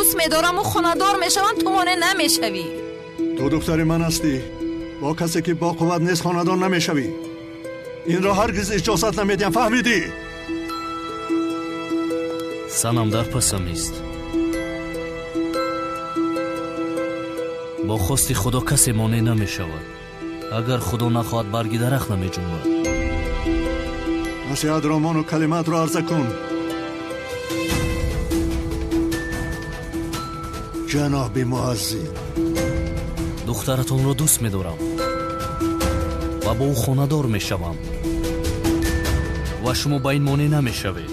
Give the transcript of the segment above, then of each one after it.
дӯст медорам ва хонадор мешавам, ту монеъ намешавӣ. Ту духтари ман ҳастӣ. Бо касе ки бо қувват нест хонадор намешавӣ. Инро ҳаргиз иҷозат намедиҳам, фаҳмидӣ? Санам дар пасам ист. Бо хости Худо касе монеъ намешавад. Агар Худо нахоҳад, барги дарахт намеҷунбад. Насиҳатро мону калимаатро арза кун. Ҷаноби муаззин, духтаратонро дӯст медорам ва бо ӯ хонадор мешавам ва шумо ба ин монеъ намешавед.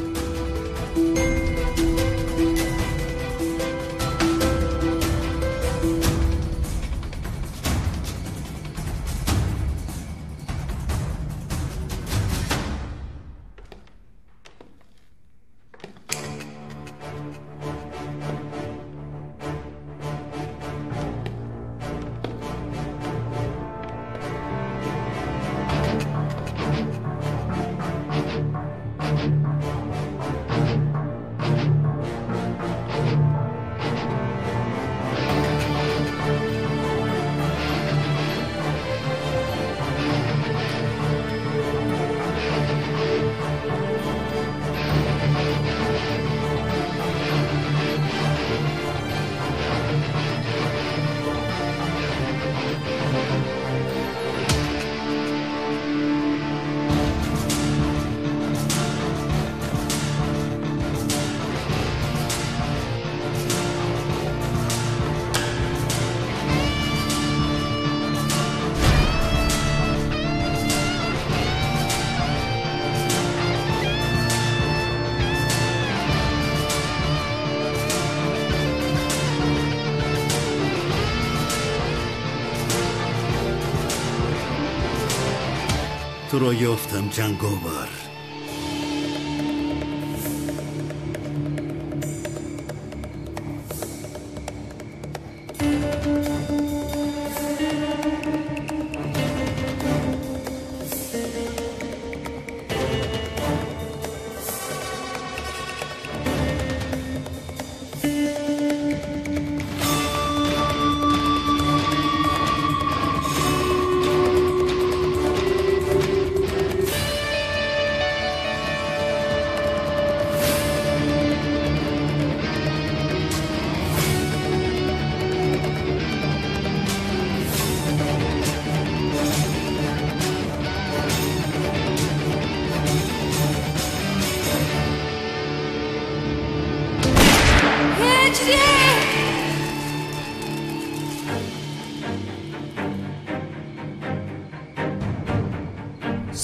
Туро ёфтам, ҷанговар.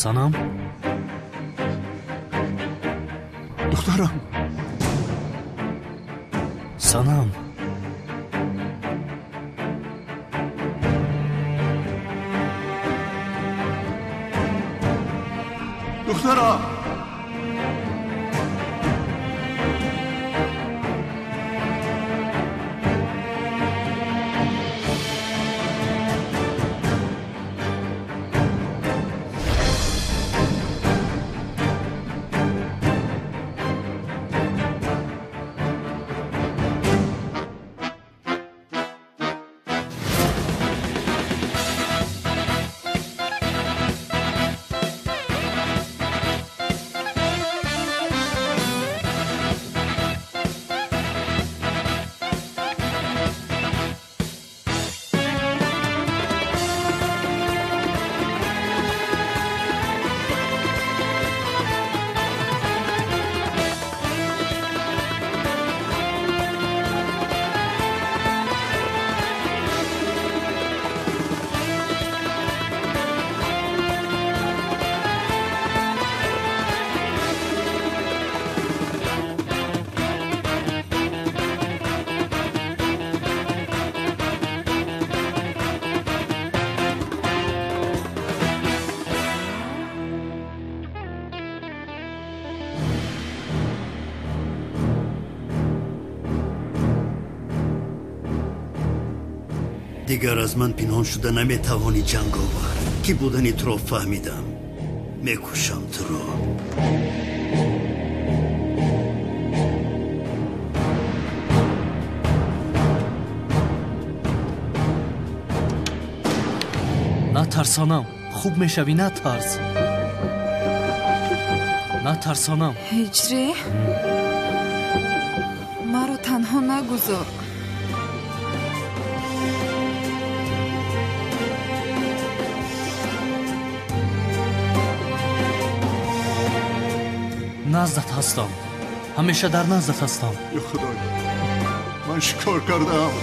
Санам? Духтарам. Санам. Духтарам. Дигар аз ман пинҳон шуда наметавонӣ, ҷанговар. Ки будани туро фаҳмидам. Мекушам туро. Натарсонам, хуб мешавӣ, натарс. Натарсонам. Ҳиҷрӣ, маро танҳо нагузор. Наздат ҳастам. Ҳамеша дар наздат ҳастам. Ё Худоё, ман чӣ кор кардам?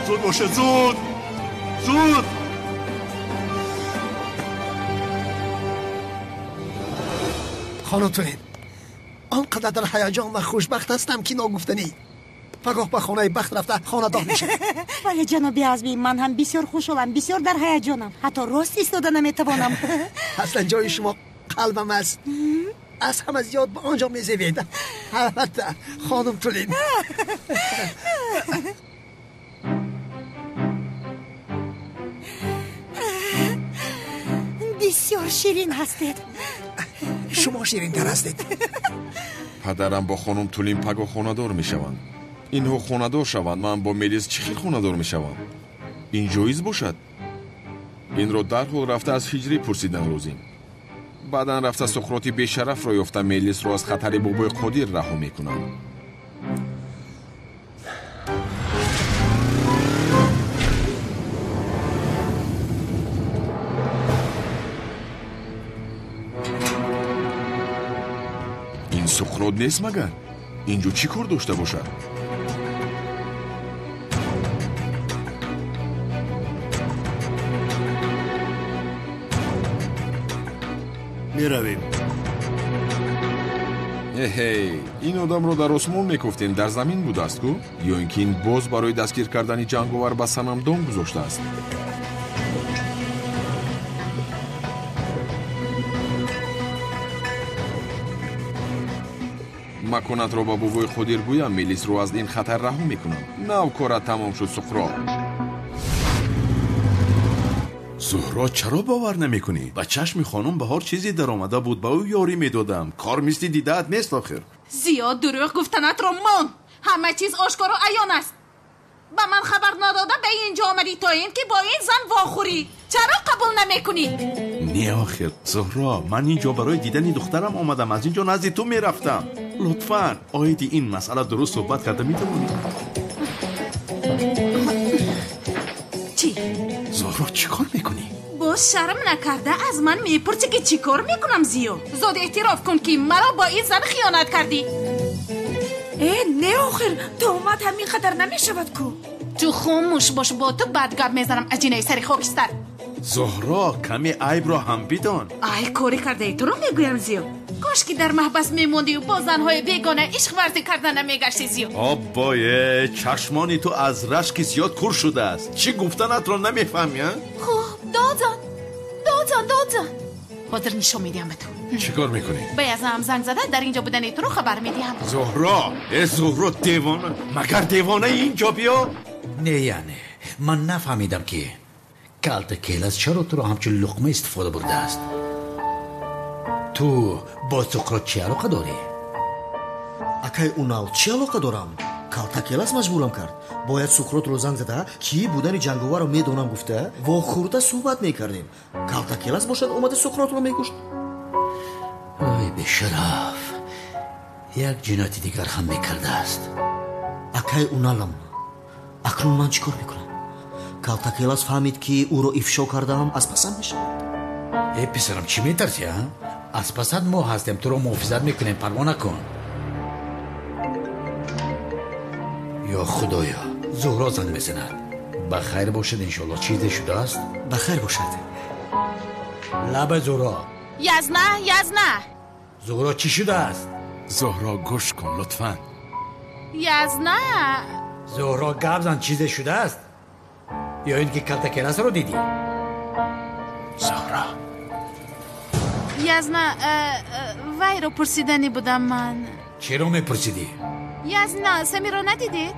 Зуд бошед, зуд! Зуд! Хонум Тулин, он қадар дар ҳаяҷон ва хушбахт ҳастам, ки ногуфтанӣ. Пагоҳ ба хонаи бахт рафта хонадор мешавам. Вале ҷаноби Азмӣ, ман ҳам бисёр хушҳолам, бисёр дар ҳаяҷонам. Ҳатто рост истода наметавонам. Аслан ҷои шумо қалбам аст. Аз ҳама зиёд ба он ҷо мезебед. Албатта, хонум Тулин. Бисёр ширин ҳастед. Шумо ширинтар ҳастед. Падарам бо хонум Тулин пагоҳ хонадор мешаванд. Инҳо хонадор шаванд, ман бо Мелис чӣ хел хонадор мешавам? Ин ҷоиз бошад? Инро дарҳол рафта аз Ҳиҷрӣ пурсидан лозим. Баъдан рафта Суқроти бешарафро ёфта Мелисро аз хатари бобои Қодир раҳо мекунам. Ин Суқрот нест магар? Инҷо чӣ кор дошта бошад? Меравем. Эҳей, ин одамро дар осмон мекуфтем, дар замин будааст ку? Ё ин ки ин боз барои дастгир кардани ҷанговар ба санам дом гузоштааст? Маконатро ба бобои Қодир гӯям, Мелисро аз ин хатар раҳо мекунам. Нав корат тамом шуд, Суқрот. Зуҳро, чаро бовар намекунӣ? Ба чашми хонум Баҳор чизе даромада буд, ба ӯ ёрӣ медодам. Кор мисли дидаат нест охир. Зиёд дурӯғ гуфтанатро мон. Ҳама чиз ошкору аён аст. Ба ман хабар надода ба ин ҷо омадӣ то ин ки бо ин зан вохӯрӣ. Чаро қабул намекунӣ? Не охир, Зуҳро, ман ин ҷо барои дидани духтарам омадам. Аз ин ҷо назди ту мерафтам. Лутфан, оиди ин масъала дуруст суҳбат карда метавонӣ? Чӣ? Зуҳро, чӣ кор мекунӣ? Боз шарм накарда аз ман мепурсӣ ки чӣ кор мекунам, Зиё? Зуд эътироф кун ки маро бо ин зан хиёнат кардӣ. Э, не охир, туҳмат ҳамин қадар намешавад ку. Ту хомӯш бош, бо ту бад гап мезанам, аҷинаи сари хокистар. Зуҳро, каме айбро ҳам бидон. Ай, корӣ кардаи туро мегӯям, Зиё. Кош ки дар маҳбас мемондию бо занҳои бегона ишқ варзӣ карда намегашти, Зиё. Оббое, чашмони ту аз рашки зиёд кур шудааст. Чӣ гуфтанатро намефаҳмӣ, а? Хуб, додзан, додзан, додзан. Ҳозир нишон медиҳам ба ту. Чӣ кор мекунӣ? Ба язам занг зада дар инҷо будани туро хабар медиҳам. Зуҳро, э Зуҳро, девона, магар девона инҷо биё? Не, яъне ман нафаҳмидам ки Калта Келас чаро туро ҳамчун луқма истифода бурдааст. Ту бо Суқрот чӣ алоқа дорӣ? Акай Унал, чӣ алоқа дорам? Калта Келас маҷбурам кард. Бояд Суқротро занг зада, ки будани ҷанговарро медонам гуфта, вохӯрда суҳбат мекардем. Калта Келас бошад омада Суқротро мекушт. Ой, бешараф, як ҷинояти дигар ҳам мекардааст. Акай Уналам, акнун ман чӣ кор мекунам? Калта Келас фаҳмид ки ӯро ифшо кардаам, аз пасам мешавад. Э писарам, чӣ метарсӣ, а? Аз пасат мо ҳастем, туро муҳофизат мекунем, парво накун. Ё Худоё, Зуҳро занг мезанад. Ба хайр бошад, иншоалло. Чизе шудааст? Ба хайр бошад. Лаба Зуҳро. Язна, язна. Зуҳро, чӣ шудааст? Зуҳро, гӯш кун лутфан. Язна. Зуҳро, гап зан, чизе шудааст? Ё ин ки Калта Келасро дидӣ? Зуҳро. Язна, вайро пурсиданӣ будам ман. Чиро мепурсидӣ? Язна, Самиро надидед?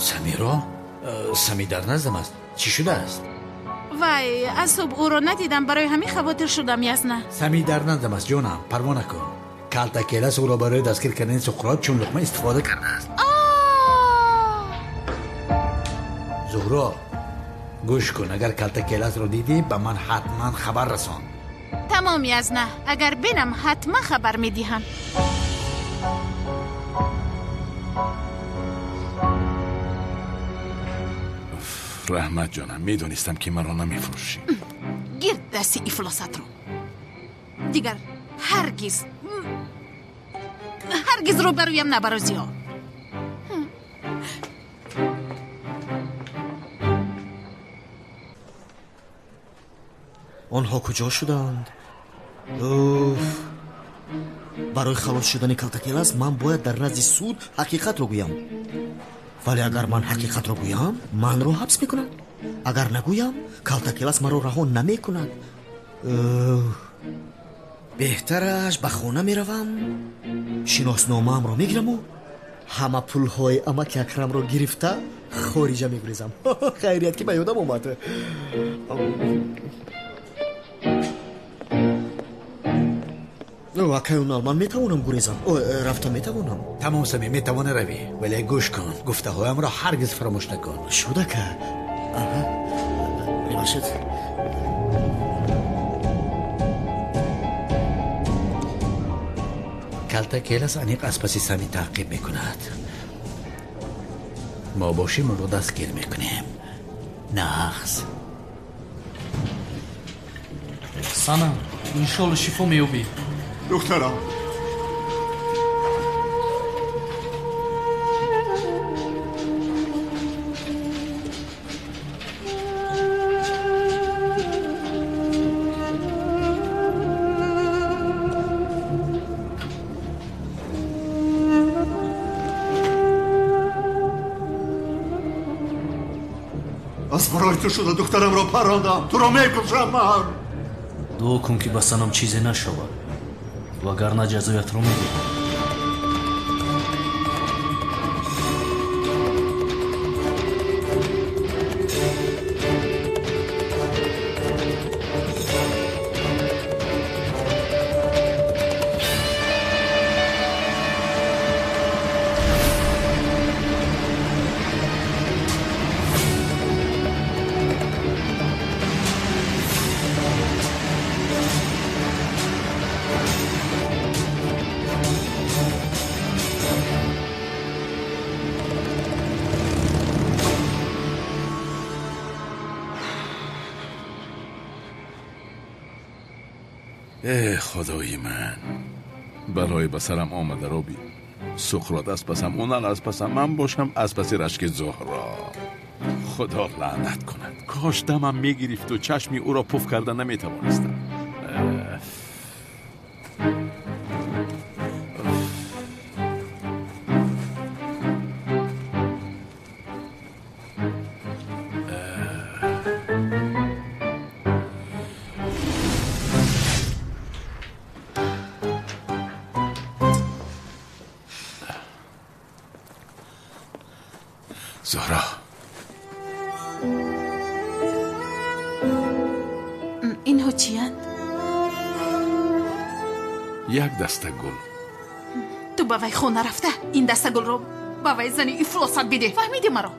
Самиро? Сами дар наздам аст. Чӣ шудааст? Вай, аз субҳ ӯро надидам, барои ҳамин хавотир шудам, Язна. Сами дар наздам аст, ҷонам, парво накун. Калта Келас ӯро барои дастгир кардани Суқрот чун луқма истифода кардааст. Зуҳро, гӯш кун, агар Калтакеласро дидӣ, ба ман ҳатман хабар расон. Тамоми аз на, агар бинам, ҳатман хабар медиҳам. Раҳмат ҷонам, медонистам ки маро намефурӯшӣ. Гирд дасти ифлосатро. Дигар ҳаргиз ҳаргиз рӯбарӯям набаро, Зиё. Онҳо куҷо шуданд? Уф! Барои халос шудани Калтакелас ман бояд дар назди суд ҳақиқатро гӯям. Вале агар ман ҳақиқатро гӯям, манро ҳабс мекунад. Агар нагӯям, Калтакелас маро раҳо намекунад. Беҳтараш ба хона меравам, шиносномаамро мегираму ҳама пулҳои амаки Акрамро гирифта хориҷа мегурезам. Хайрият ки ба ёдам омад. Акай Унал, ман метавонам гурезам? Рафта метавонам? Тамом Сами, метавонӣ равӣ, вале гӯш кун, гуфтаҳоямро ҳаргиз фаромӯш накун. Шуд, ака. Мебахшед. Калтакелас аниқ аз паси Сами таъқиб мекунад. Мо бошем ӯро дастгир мекунем. Нағз. Санам, иншолло шифо меёбӣ. Духтарам, аз барои ту шуда духтарамро парондам. Туро мекушам ман. Дуо кун ки ба Санам чизе нашавад, вагарна ҷазоятро медиҳам. Э худои ман, балои ба сарам омадаро бин. Суқрот аз пасам, Унал аз пасам, ман бошам аз паси рашки Зуҳро. Худо лаънат кунад. Кош дамам мегирифту чашми ӯро пуф карда наметавонистам. Зуҳро, инҳо чиянд? Як даста гул. Ту ба вай хона рафта ин даста гулро ба вай зани ифлосат бидеҳ. Фаҳмидӣ маро?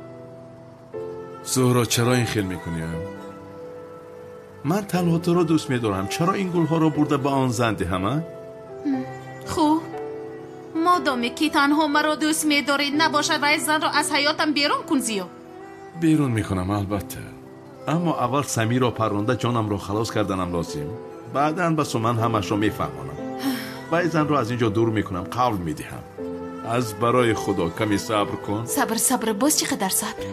Зуҳро, чаро ин хел мекунӣ? Ман танҳо туро дӯст медорам. Чаро ин гулҳоро бурда ба он зан диҳам? Хуб, модоме ки танҳо маро дӯст медорӣ, набошад вай занро аз ҳаётам берун кун, Зиё. Берун мекунам, албатта. Аммо аввал Самиро парронда ҷонамро халос карданам лозим. Баъдан ба Суман ҳамашро мефаҳмонам. Вай занро аз ин ҷо дур мекунам, қавл медиҳам. Аз барои Худо каме сабр кун. Сабр, сабр, боз чӣ қадар сабр?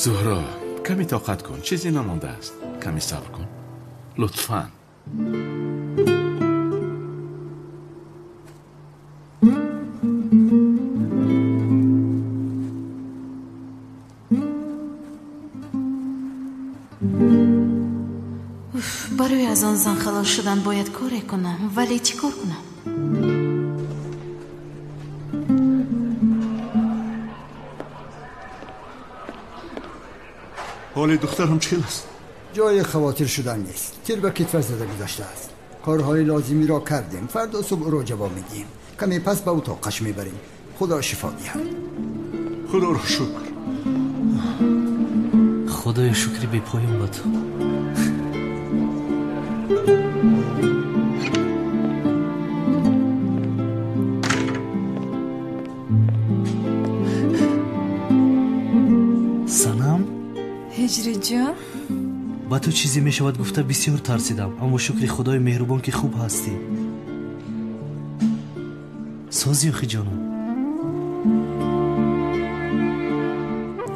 Зуҳро, каме тоқат кун, чизе намондааст. Каме сабр кун, лутфан. Барои аз он зан халос шудан бояд коре кунам, вале чӣ кор кунам? Ҳоли духтарам чӣ хел аст? Ҷои хавотир шудан нест. Тир ба китфаш зада гузаштааст. Корҳои лозимиро кардем. Фардо субҳ ӯро ҷавоб медиҳем. Каме пас ба утоқаш мебарем. Худо шифо диҳад. Худоро шукр. Худоё, шукри бепоён ба ту. Санам? Ҳиҷриҷон? Ба ту чизе мешавад гуфта бисёр тарсидам, аммо шукри Худои меҳрубон ки хуб ҳастӣ. Созӣ охи ҷонам?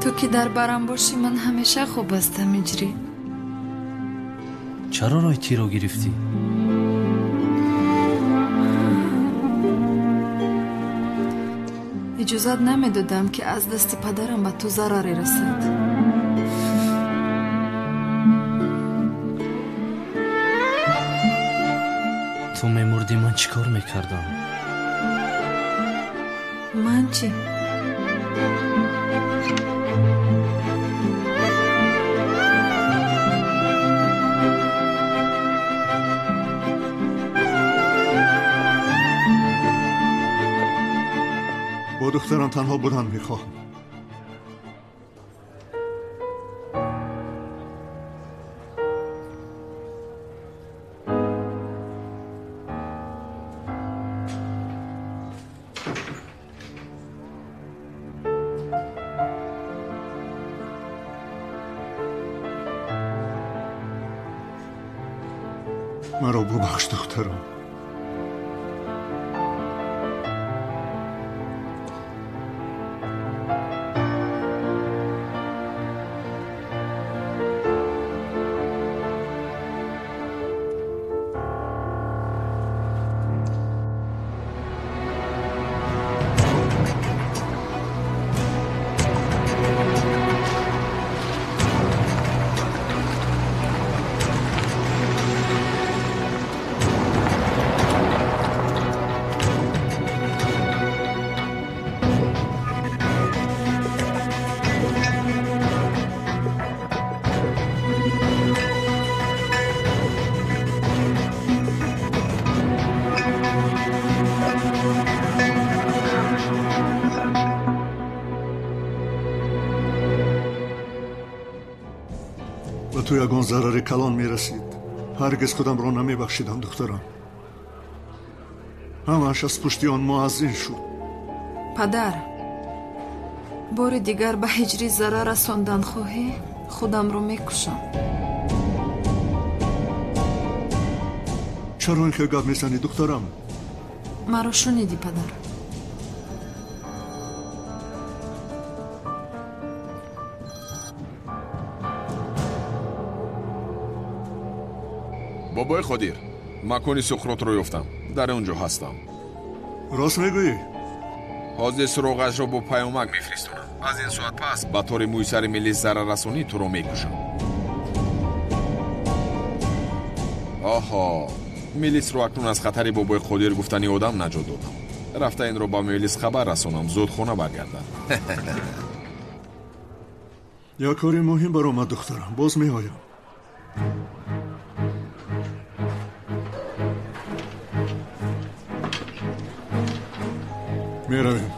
Ту ки дар барам бошӣ, ман ҳамеша хуб ҳастам, Ҳиҷрӣ. Чаро роҳи тирро гирифтӣ? Иҷозат намедодам, ки аз дасти падарам ба ту зараре расад. Ту мемурдӣ, ман чӣ кор мекардам? Ман чӣ? Бо духтарам танҳо будан мехоҳам. Маро бубахш, духтарам. Ба ту ягон зарари калон мерасид. Ҳаргиз худамро намебахшидам, духтарам. Ҳамааш аз пушти он муаззин шуд. Падар, бори дигар ба Ҳиҷрӣ зарар расондан хоҳӣ, худамро мекушам. Чаро ин хел гап мезанӣ, духтарам? Маро шунидӣ, падар. Бобои Қодир, макони Суқротро ёфтам. Дар он ҷо ҳастам. Рост мегӯӣ? Ҳозир суроғашро бо паёмак мефиристонам. Аз ин соат пас ба тори мӯйсари Мелис зараррасонӣ туро мекушам. Оҳо, Мелисро акнун аз хатари бобои Қодир гуфтани одам наҷот додам. Рафта инро ба Мелис хабар расонам, зуд хона баргардад. Як кори муҳим баромад, духтарам. Боз меоям. Меравем.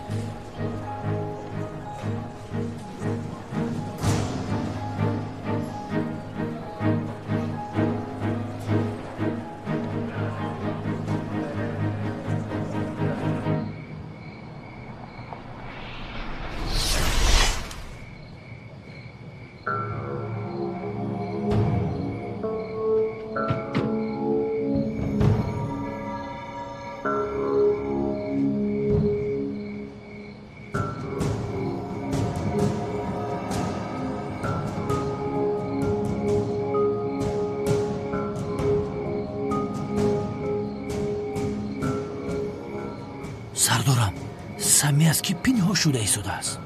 Сардорам, Сами аз ки пинҳон шуда истодааст?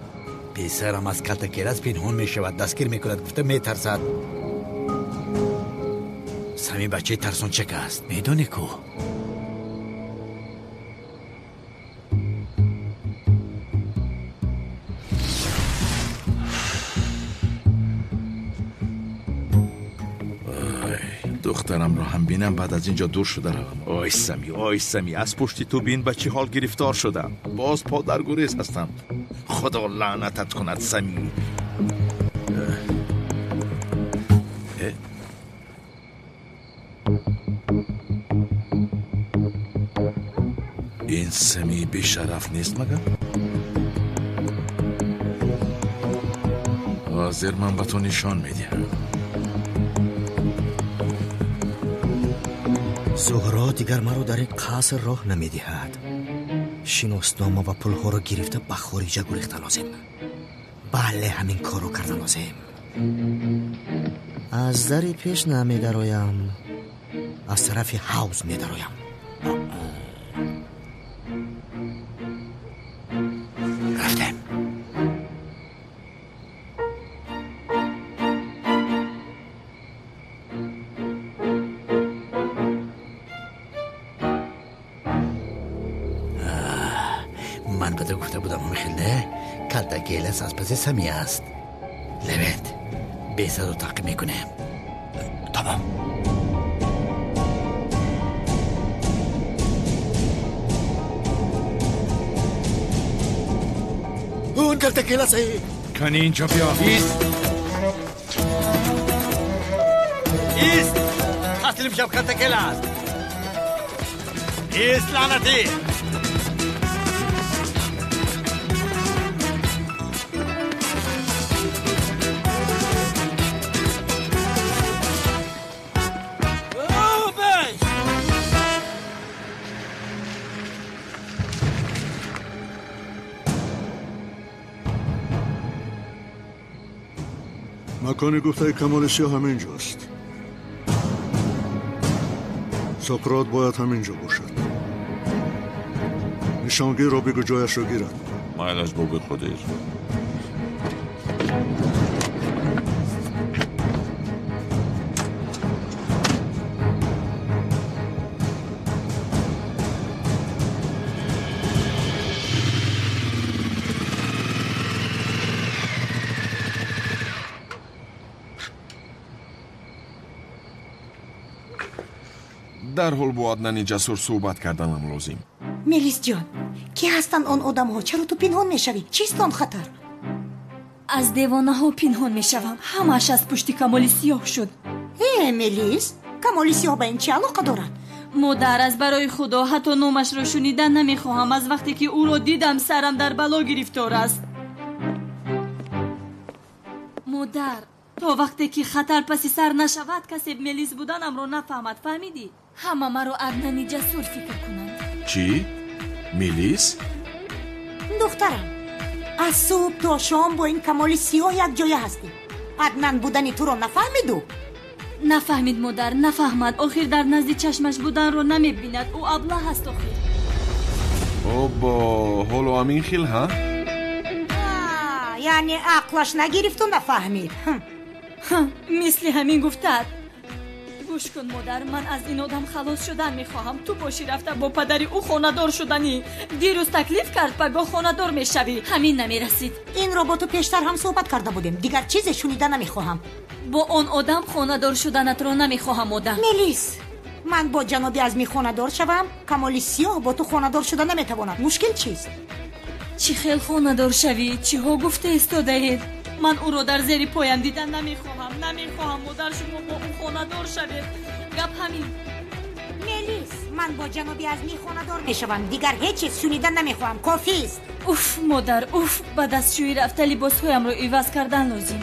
Писарам аз калтакелас пинҳон мешавад, дастгир мекунад, гуфта метарсад. Сами бачаи тарсончак аст, медонӣ ку? Духтарамро ҳам бинам, баъд аз ин ҷо дур шуда равам. Ой Сами, ой Сами, аз пушти ту бин ба чӣ ҳол гирифтор шудам. Боз по дар гурез ҳастам. Худо лаънатат кунад, Сами. Ин Сами бешараф нест магар? Ҳозир ман ба ту нишон медиҳам. Зуҳро дигар маро дар ин қаср роҳ намедиҳад. Шиноснома ва пулҳоро гирифта ба хориҷа гурехта лозим. Бале, ҳамин корро карда лозим. Аз дари пеш намедароям, аз тарафи ҳавз медароям. Рафтем. Ман ба ту гуфта будам, ҳамихел не? Калтакелас аз паси Сами аст. Левент, бесадо таъқиб мекунем. Тамом. Он калтакелас. Кани инҷо биё. Ист! Ист! Таслим шав, калтакелас! Ист, лаънатӣ! Макони гуфтаи Камоли Сиёҳ ҳамин ҷост. Соқрот бояд ҳамин ҷо бошад. Нишонгирро бигӯ ҷояшро гирад. Майлаш, боби Қодир. Дарҳол бо Аднани Ҷасур суҳбат карданам лозим. Мелисҷон, кӣ ҳастанд он одамҳо? Чаро ту пинҳон мешавӣ? Чист он хатар? Аз девонаҳо пинҳон мешавам. Ҳамааш аз пушти Камоли Сиёҳ шуд. Э, Мелис, Камоли Сиёҳ ба ин чӣ алоқа дорад? Модар, аз барои Худо ҳатто номашро шунидан намехоҳам. Аз вақте ки ӯро дидам, сарам дар бало гирифтор аст. Модар, то вақте ки хатар паси сар нашавад, касе Мелис буданамро нафаҳмад. Фаҳмидӣ? Ҳама маро Аднани Ҷасур фикр кунанд. Чӣ? Мелис? Духтарам, аз субҳ то шом бо ин Камоли Сиёҳ якҷоя ҳастӣ. Аднан будани туро нафаҳмиду? Нафаҳмид, модар, нафаҳмад. Охир дар назди чашмаш буданро намебинад. Ӯ аблаҳ аст охир. Обо, ҳоло ҳамин хел, ҳа? Яъне ақлаш нагирифту нафаҳмид. Мисли ҳамин гуфтад. Гӯш кун, модар, ман аз ин одам халос шудан мехоҳам. Ту бошӣ рафта бо падари ӯ хонадор шуданӣ. Дирӯз таклиф кард, пагоҳ хонадор мешавӣ. Ҳамин намерасид. Инро бо ту пештар ҳам суҳбат карда будем. Дигар чизе шунида намехоҳам. Бо он одам хонадор шуданатро намехоҳам, модар. Мелис, ман бо ҷаноби Азмӣ хонадор шавам, Камоли Сиёҳ бо ту хонадор шуда наметавонад. Мушкил чист? Чӣ хел хонадор шавӣ? Чиҳо гуфта истодаед? Ман ӯро дар зери поям дидан намехоҳам. Намехоҳам, модар, шумо бо ӯ хонадор шавед. Гап ҳамин. Мелис, ман бо ҷаноби Азмӣ хонадор мешавам. Дигар ҳеҷ чиз шунида намехоҳам. Кофист. Уф, модар, уф, ба дастшӯӣ рафта либосҳоямро иваз кардан лозим.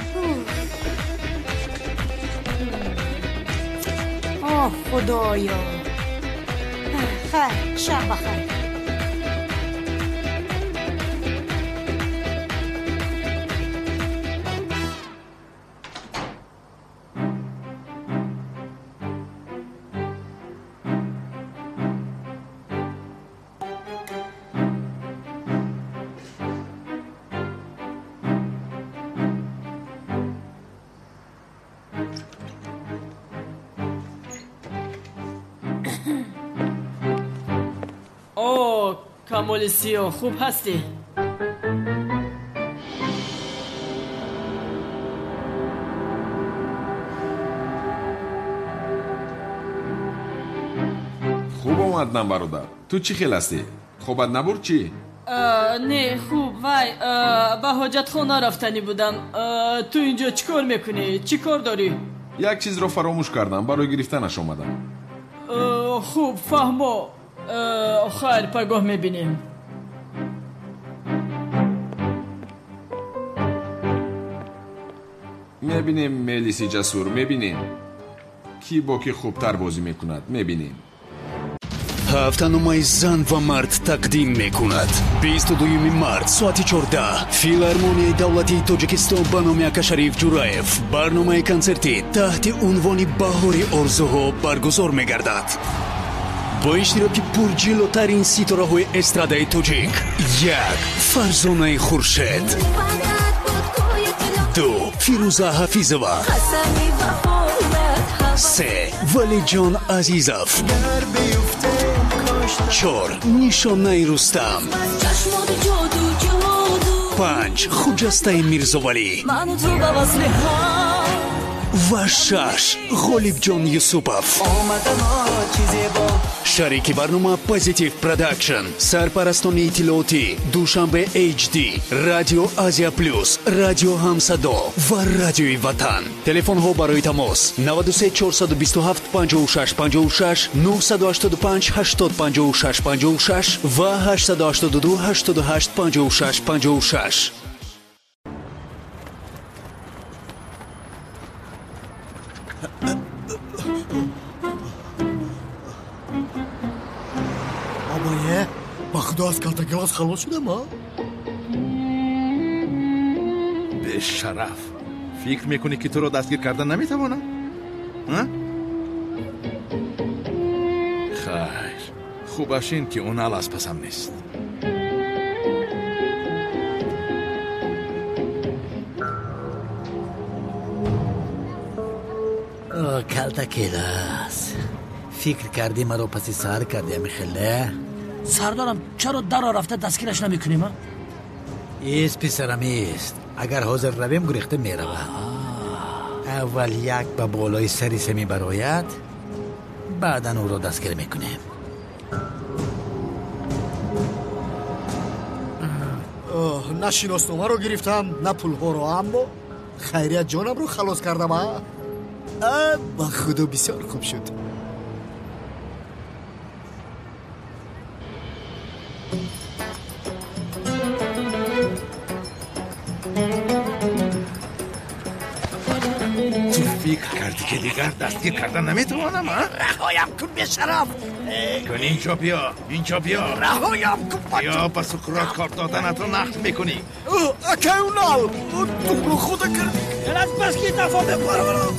Оҳ, Худоё. Хайр, шаб бахайр. Камоли Сиёҳ, хуб ҳастӣ? Хуб омаднам, бародар. Ту чӣ хел ҳастӣ? Хобат набурд чӣ? Не, хуб, вай, ба ҳоҷатхона рафтанӣ будам. Ту инҷо чӣ кор мекунӣ? Чӣ кор дорӣ? Як чизро фаромӯш кардам, барои гирифтанаш омадам. Хуб, фаҳмо. Хайр, пагоҳ мебинем. Мебинем, Мелиси ҷасур, мебинем. Ки бо ки хубтар бозӣ мекунад, мебинем. Ҳафтаномаи зан ва мард тақдим мекунад. 22 март соати 14 филармонияи давлатии Тоҷикистон ба номи Акашариф Ҷураев барномаи консертӣ таҳти унвони Баҳори орзуҳо баргузор мегардад. Бо иштироки пурҷиллотарин ситораҳои эстрадаи тоҷик: 1. Фарзонаи Хуршед, 2. Фирӯза Ҳафизова, 3. Валиҷон Азизов, 4. Нишонаи Рустам, 5. Хуҷастаи Мирзовалӣ ва 6. Ғолибҷон Юсупов. Шарики барнома Позитив Продакшн, сарпарастони иттилоотӣ Душанбе HD, Радио Азия Плюс, Радио Ҳамсадо ва Радиои Ватан. Телефонҳо барои тамос 93 427 56 56, 985 80 56 56 ва 882 88 56 56. Абае, ба худо аз калтакелас халос шудам, а? Бешараф, фикр мекунӣ ки туро дастгир кардан наметавонам? Хайр, хубаш ин ки Унал аз пасам нест. Калтакелас, фикр кардӣ маро паси сар кардӣ, амихеле? Сардарам, чаро даро рафта дастгираш намекунем? Ист, писарам, ист. Агар ҳозир равем, гурехта меравад. Аввал як ба болои сари се мебарояд, баъдан ӯро дастгир мекунем. На шиносномаро гирифтам, на пулҳоро, аммо хайрият ҷонамро халос кардам. Ба худо бисёр хуб шуд. Ту фикр кардӣ ки дигар дастгир кардан наметавонам, а? Раҳоям кун, бешараф! Кун, инҷо биё, инҷо биё. Раҳоям кун! Биё, ба Суқрот кор доданатро нақл мекунӣ. Акай Унал, туро худа кардӣ. Аз бас ки дафо мепарорам.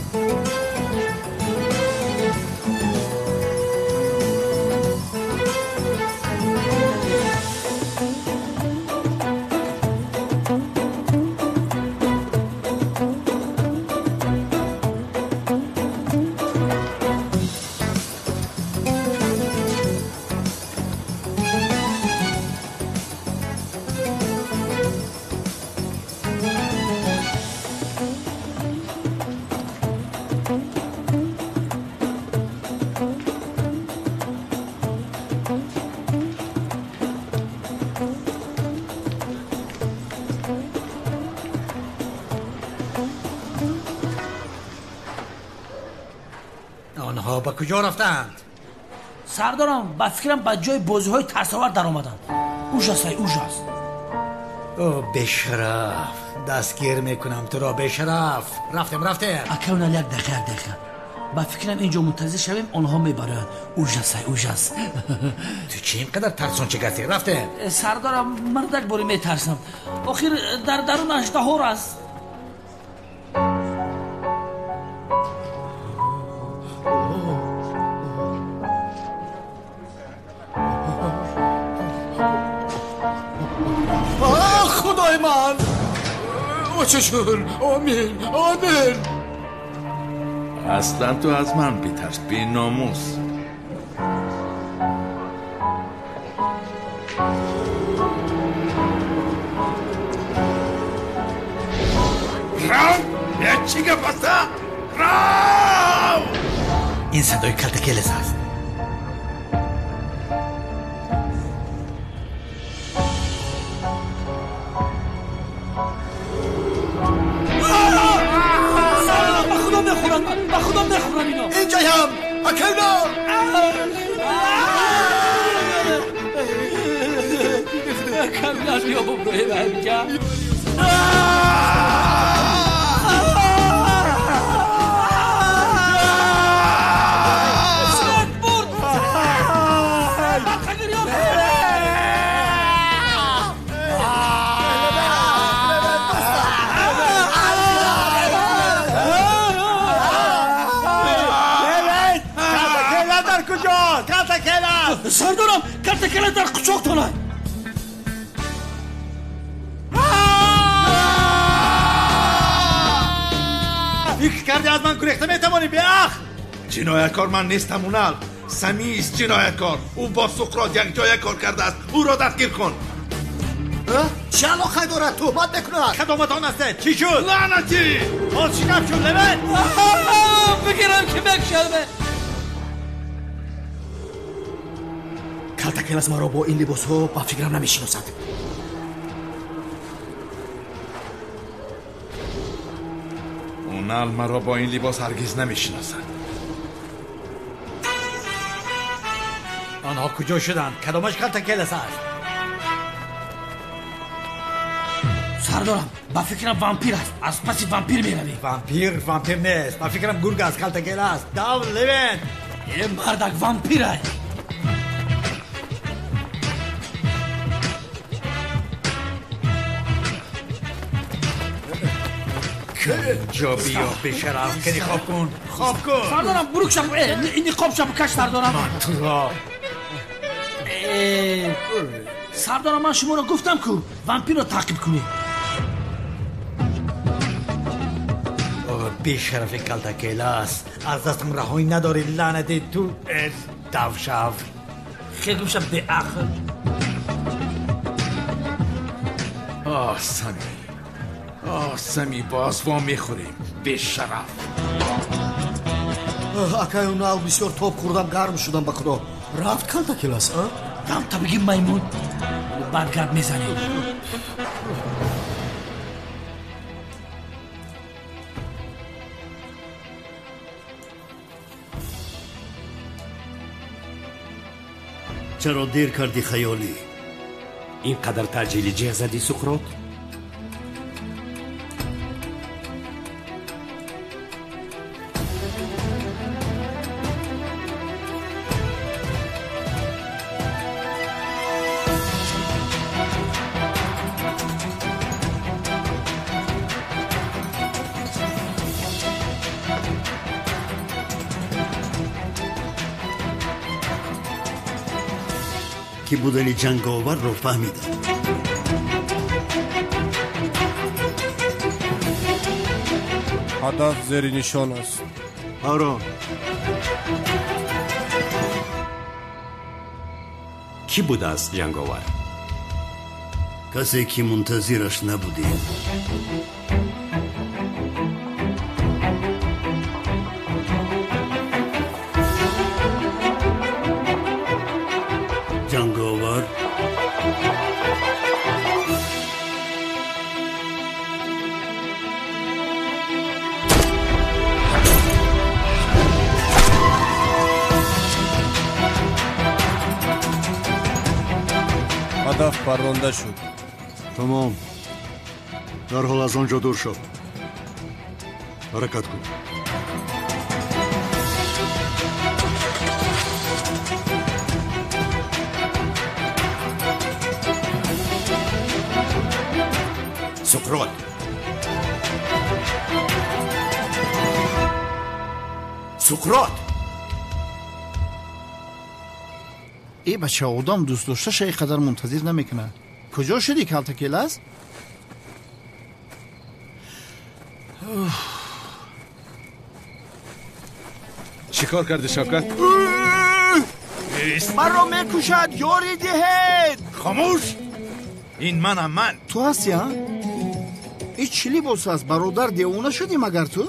Онҳо ба куҷо рафтаанд? Сардарам, ба фикрам ба ҷои бозиҳои тарсовар даромаданд. Ужас, ай ужас. О, бешараф, дастгир мекунам туро, бешараф. Рафтем, рафтем. Ака Унал, як дақиқа, як дақиқа. Ба фикрам инҷо мунтазир шавем, онҳо мебароянд. Ужас, ай ужас. Ту чӣ ин қадар тарсончик ҳастӣ? Рафтем. Сардарам, мардак бори метарсам. Охир дар дарун аждаҳор аст. Худои ман! Очашун! Омин! Омин! Аслан ту аз ман битарс, беномус. Рав! Чӣ гап аст? Рав! Ин садои калтакелес аст. Ба худо мехӯрам ино. Инҷоям, акай Унал! Ман меёбам роҳи ба ҳаминҷа. Сардорам, калтакела дар қучоқтона. Фикр кардӣ аз ман гурехта метавонӣ, беақл? Ҷинояткор ман нестам, Унал. Самист ҷинояткор. Ӯ бо Суқрот якҷоя кор кардааст. Ӯро дастгир кун. Чӣ алоқа дорад? Туҳмат мекунад. Кадоматон ҳастед? Чӣ шуд? Лаънатӣ! Боз чӣ гап шуд, Левент? Бигирам ки мекушаме. Калтакелас маро бо ин либосҳо ба фикрам намешиносад. Унал маро бо ин либос ҳаргиз намешиносад. Онҳо куҷо шуданд? Кадомаш Калтакелас аст? Сардорам, ба фикрам вампир аст. Аз паси вампир меравем. Вампир вампир нест. Ба фикрам гург аст, Калтакелас. Дав, Левент! Е, мардак, вампир аст. Ҷо биё, бешараф, кани хоб кун, хоб кун. Сардорам, бурукшам, ниқобшам каш, сардорам. Ман туро. Сардорам, ман шуморо гуфтам ку вампирро таъқиб кунед. Бешарафи Калтакелас, аз дастам раҳоӣ надорӣ, лаънати ту, давшав. Хел гумшам, беақл. Оҳ, Сами. Оҳ, Сами, боз во мехӯрем, бешараф. Акай Унал, бисёр тоб хӯрдам, гарм шудам, ба худо. Рафт Калтакелас, а? Дамта бигӣ, маймун. Бад гап мезанӣ. Чаро дер кардӣ, хаёлӣ? Ин қадар таъҷилӣ ҷеғ задӣ, Суқрот? Ки будани ҷанговарро фаҳмидам. Ҳадаф зери нишон аст. Ҳаро. Кӣ будааст ҷанговар? Касе ки мунтазираш набудем. Ҷанговар ҳадаф парронда шуд. Тамом, дарҳол аз он ҷо дур шав. Ҳаракат кун. Суқрот, Суқрот! Э, бача, одам дӯст дошташа ин қадар мунтазир намекунад. Куҷо шудӣ, Калтакелас? Чӣ кор кардӣ, Шавкат? Маро мекушад, ёрӣ диҳед! Хомӯш! Ин манам, ман. Ту ҳастӣ, а? Ин чӣ либос аст, бародар? Девона шудӣ магар ту?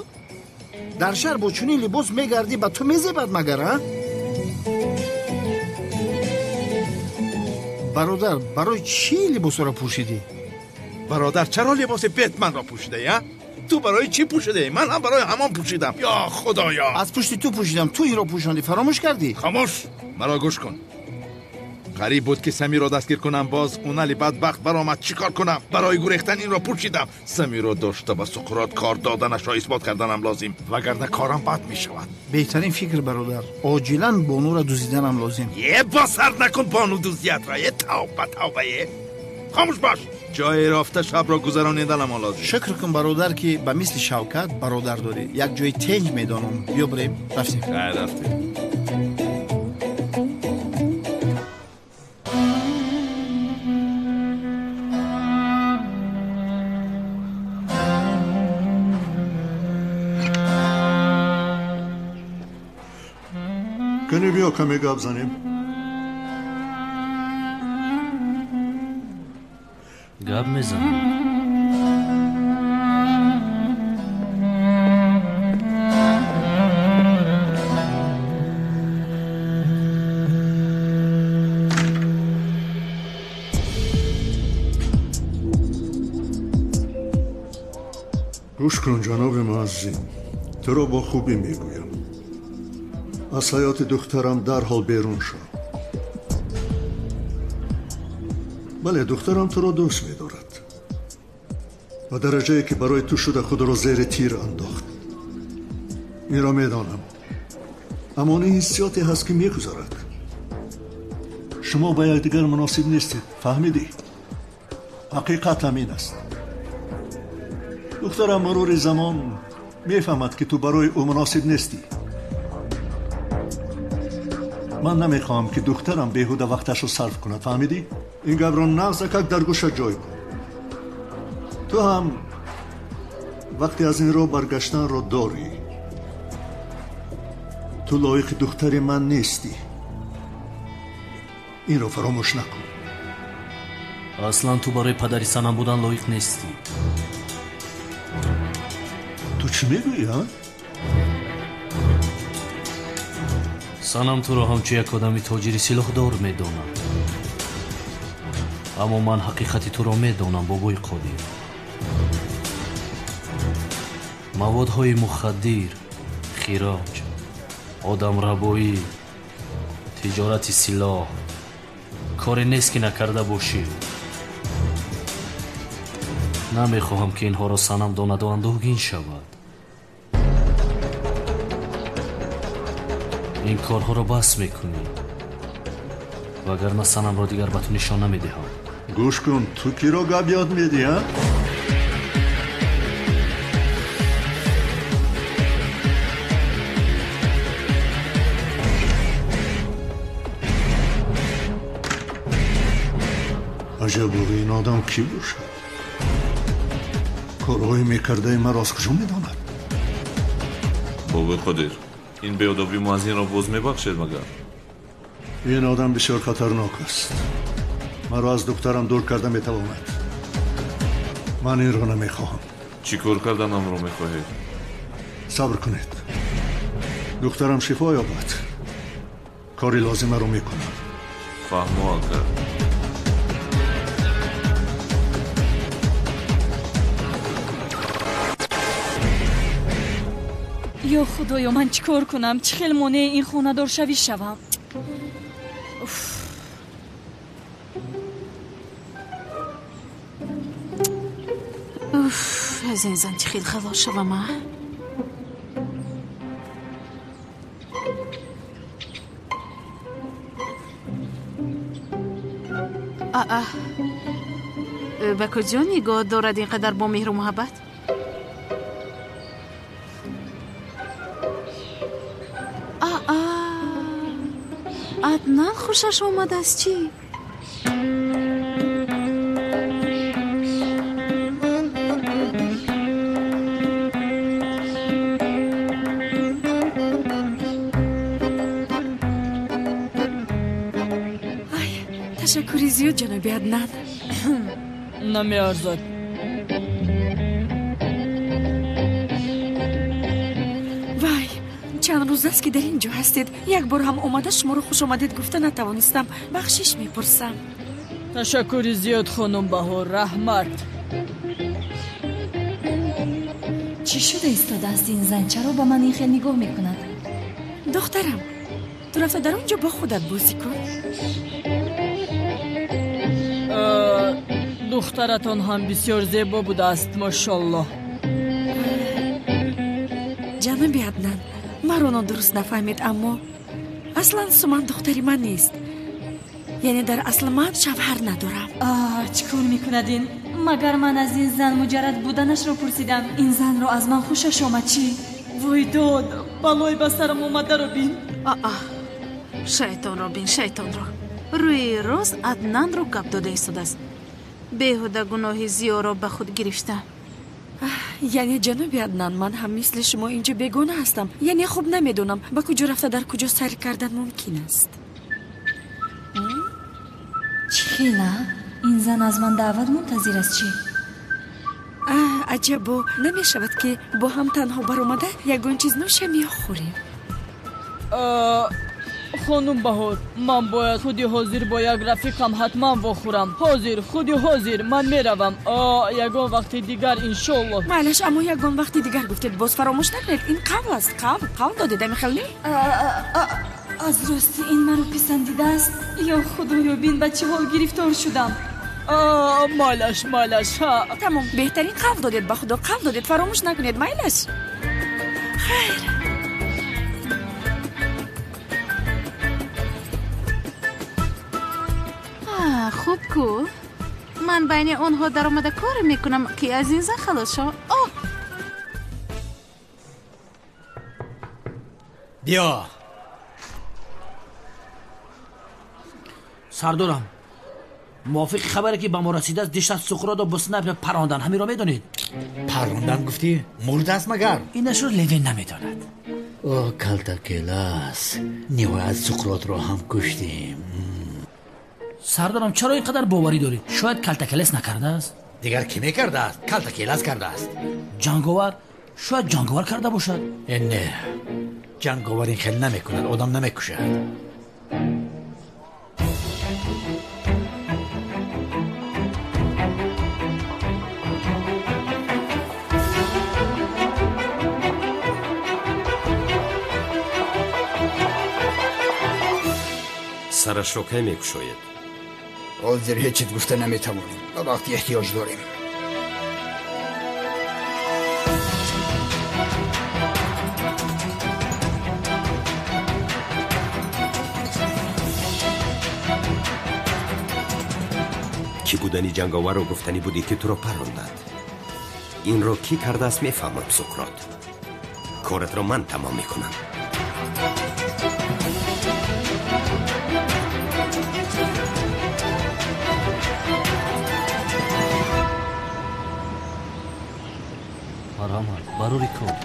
Дар шаҳр бо чунин либос мегардӣ, ба ту мезебад магар, а? Бародар, барои чӣ либосҳоро пӯшидӣ? Бародар, чаро либоси Бетманро пӯшидаӣ, а? Ту барои чӣ пӯшидаӣ? Ман ҳам барои ҳамон пӯшидам. Ё худоё! Аз пушти ту пӯшидам, ту инро пӯшондӣ, фаромӯш кардӣ? Хомӯш! Маро гӯш кун. Қариб буд ки Самиро дастгир кунам, боз Унали бадбахт баромад. Чӣ кор кунам? Барои гурехтан инро пурсидам. Самиро дошта ба Суқрот кор доданашро исбот карданам лозим, вагарна корам бад мешавад. Беҳтарин фикр, бародар. Оҷилан бонуро дуздиданам лозим. Е, босар накун бону дуздиятро. Е, тавба, тавба, е. Хомӯш бош. Ҷое рафта шабро гузарониданам лозим. Шукр кун, бародар, ки ба мисли Шавкат бародар дорӣ. Як ҷои тенҷ медонам. Биё бирем. Рафтем. Хайр, рафтем. Кани биё каме гап занем. Гап мезанем. Гӯш кун, ҷаноби муаззим, туро бо хубӣ мегӯям. Аз ҳаёти духтарам дарҳол берун шав. Бале, духтарам туро дӯст медорад. Ба дараҷае ки барои ту шуда худро зери тир андохт. Инро медонам. Аммо ин ҳиссиёте ҳаст ки мегузарад. Шумо ба якдигар муносиб нестед, фаҳмидӣ? Ҳақиқат ҳамин аст. Духтарам мурури замон мефаҳмад ки ту барои ӯ муносиб нестӣ. Ман намехоҳам ки духтарам беҳуда вақташро сарф кунад, фаҳмидӣ? Ин гапро нағзакак дар гӯша ҷой кун. Ту ҳам вақте аз ин роҳ баргаштанро дорӣ. Ту лоиқи духтари ман нестӣ. Инро фаромӯш накун. Аслан ту барои падари Санам будан лоиқ нестӣ. Ту чӣ мегӯӣ, а? Санам туро ҳамчун як одами тоҷири силоҳдор медонад. Аммо ман ҳақиқати туро медонам, бобои Қодир. Маводҳои мухаддир, хироҷ, одамрабоӣ, тиҷорати силоҳ коре нест ки накарда бошӣ. Намехоҳам ки инҳоро Санам донаду андӯҳгин шавад. Ин корҳоро бас мекунӣ, вагарна Санамро дигар ба ту нишон намедиҳам. Гӯш кун, ту киро гап ёд медиҳӣ, а? Аҷаб, ин одам кӣ бошад? Корҳои мекардаи маро аз куҷо медонад? Бобои Қодир, ин беодобии муаззинро боз мебахшед магар? Ин одам бисёр хатарнок аст. Маро аз духтарам дур карда метавонад. Ман инро намехоҳам. Чӣ кор карданамро мехоҳед? Сабр кунед. Духтарам шифо ёбад. Кори лозимаро мекунам. Фаҳмо, ака. Ё худоё, ман чӣ кор кунам? Чӣ хел монеи ин хонадоршавӣ шавам? Уф, аз ин зан чӣ хел халос шавам, а? Аа, ба куҷо нигоҳ дорад ин қадар бо меҳру муҳаббат? Аа, Аднан хушаш омадааст чӣ? Ташаккури зиёд, ҷаноби Аднан. Намеарзад. Вай, чанд рӯз аст ки дар ин ҷо ҳастед. Як бор ҳам омада шуморо хушомадед гуфта натавонистам. Бахшиш мепурсам. Ташаккури зиёд, хонум Баҳор, раҳмат. Чӣ шуда истодааст ин зан? Чаро ба ман ин хел нигоҳ мекунад? Духтарам, Ту рафта дар он ҷо бо худат бозӣ кун. Духтаратон ҳам бисёр зебо будааст, мошоллоҳ. Ҷаноби Аднан, маро нодуруст нафаҳмед, аммо аслан Суман духтари ман нест. Яъне дар асл ман шавҳар надорам. Чӣ кор мекунад ин? Магар ман аз ин зан муҷаррад буданашро пурсидам? Ин занро аз ман хушаш омад чӣ? Вой дод, балой ба сарам омадаро бин. Аа, шайтонро бин, шайтонро. Рӯи рост Аднанро гап дода истодааст. Беҳуда гуноҳи зиёро ба худ гирифта. Яъне ҷаноби Аднан, ман ҳам мисли шумо инҷо бегона ҳастам. Яъне хуб намедонам ба куҷо рафта дар куҷо сайр кардан мумкин аст. Чӣ хела? Ин зан аз ман даъват мунтазир аст чӣ? Аҷабо, намешавад ки бо ҳам танҳо баромада ягон чиз нӯшем ё хӯрем? Хонум Баҳор, ман бояд худи ҳозир бо як рафиқам ҳатман вохӯрам. Ҳозир, худи ҳозир ман меравам. Ягон вақти дигар иншоллоҳ. Майлаш, аммо ягон вақти дигар гуфтед, боз фаромӯш накунед. Ин қавл аст, қавл, қавл додед, амихел не? Аз рости ин маро писандидааст. Ё худоё, бин ба чӣ ҳол гирифтор шудам. Майлаш, майлаш. Тамом, беҳтарин қавл додед, ба худо қавл додед, фаромӯш накунед, майлаш. Хайр. Хуб ку, ман байни онҳо даромада коре мекунам, ки аз ин зан халос шавам. Оҳ, биё. Сардорам, мувофиқи хабаре ки ба мо расидааст, дишаб Суқротро бо снайпер парондан. Ҳаминро медонед? Парондан гуфтӣ? Мурдааст магар? Инашро Левин намедонад. О, калтакелас, ниҳоят Суқротро ҳам куштем. Сардорам, чаро ин қадар боварӣ доред? Шояд калтакелес накардааст? Дигар кӣ мекардааст? Калтакелас кардааст. Ҷанговар? Шояд ҷанговар карда бошад. Не, ҷанговар ин хел намекунад, одам намекушад. Сарашро кай мекушоед? Ҳозир ҳеҷ чиз гуфта наметавонем. Ба вақти эҳтиёҷ дорем. Кӣ будани ҷанговарро гуфтанӣ будӣ, ки туро парондад? Инро кӣ кардааст мефаҳмам, Суқрот. Коратро ман тамом мекунам. Марҳамат, барори кор.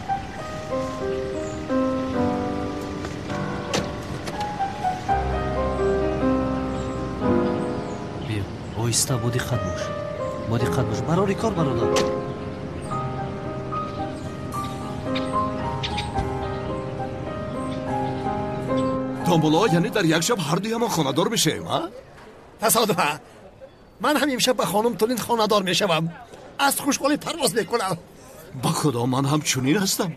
Биё, оҳиста, бо диққат бош, бо диққат бош. Барори кор, бародар. Томбуло, яъне дар як шаб ҳар дуямон хонадор мешавем, а? Тасодуфа, ман ҳам имшаб ба хонум Тулин хонадор мешавам. Аз хушҳолӣ парвоз мекунам. Ба худо, ман ҳам чунин ҳастам.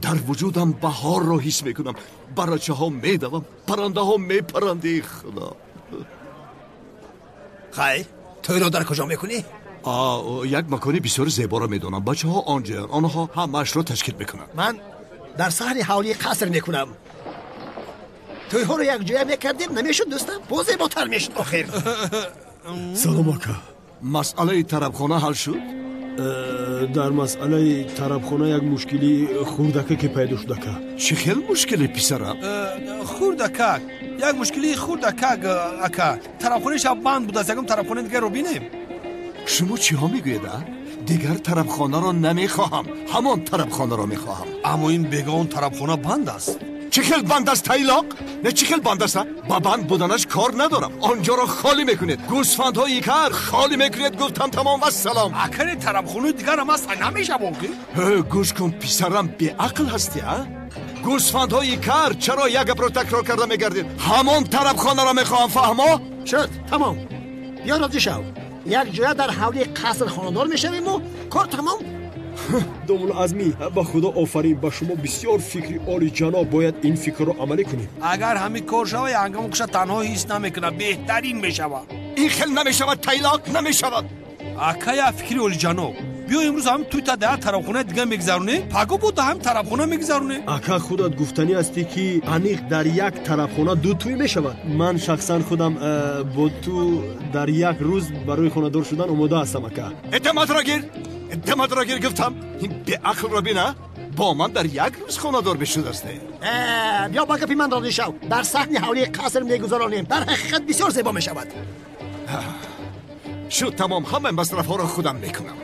Дар вуҷудам баҳорро ҳис мекунам. Барачаҳо медавам, паррандаҳо мепаранд. Эй худо! Хайр, тӯйро дар куҷо мекунӣ? Як макони бисёр зеборо медонам. Бачаҳо онҷоянд, онҳо ҳамаашро ташкил мекунанд. Ман дар саҳни ҳавлии қаср мекунам. Тӯйҳоро якҷоя мекардем, намешуд дӯстам? Боз зеботар мешуд охир. Салом ака. Масъалаи тарабхона ҳал шуд? Дар масъалаи тарабхона як мушкили хурдакаке пайдо шуд, ака. Чӣ хел мушкиле, писарам? Хурдакак, як мушкили хурдакак, ака. Тарабхонаи шаб банд будааст, ягон тарабхонаи дигарро бинем. Шумо чиҳо мегӯед, а? Дигар тарабхонаро намехоҳам, ҳамон тарабхонаро мехоҳам. Аммо ин бега он тарабхона банд аст. Чӣ хел банд аст, тайлоқ? Не, чӣ хел банд аст? Ба банд буданаш кор надорам. Он ҷоро холӣ мекунед. Гӯсфандҳои кар холӣ мекунед, гуфтам, тамом, вассалом. Акари тарабхонаи дигарам аст, намешавон ки? Гӯш кун, писарам, беақл ҳастӣ, а? Гӯсфандҳои кар чаро як гапро такрор карда мегардед? Ҳамон тарабхонаро мехоҳам, фаҳмо? Шуд, тамом. Биё, розӣ шав. Як ҷоя дар ҳавлии қаср хонадор мешавему кор тамом. Домулло Азмӣ, ба Худо офарин, ба шумо бисёр фикри олиҷаноб, бояд ин фикрро амалӣ кунем. Агар ҳамин кор шава, ҳангому куша танҳо ҳис намекунад, беҳтарин мешавад. Ин хел намешавад, тайлоқ намешавад. Акая, фикри олиҷаноб, биё имрӯз ҳам туйта дар тарабхонаи дига мегузаронем, паго бо ҳам тарабхона мегузаронем. Ака, худат гуфтанӣ ҳастӣ, ки аниқ дар як тарабхона ду тӯй мешавад. Ман шахсан худам бо ту дар як рӯз барои хонадор шудан омода ҳастам, ака. Эътимодро гир, эътимодро гир, гуфтам. Ин беақлро бина, бо ман дар як рӯз хонадор бишудасте. Биё ба гапи ман розӣ шав, дар саҳни ҳавлии қаср мегузаронем, дар ҳақиқат бисёр зебо мешавад. Шуд, тамом, ҳамаи масрафҳоро худам мекунам.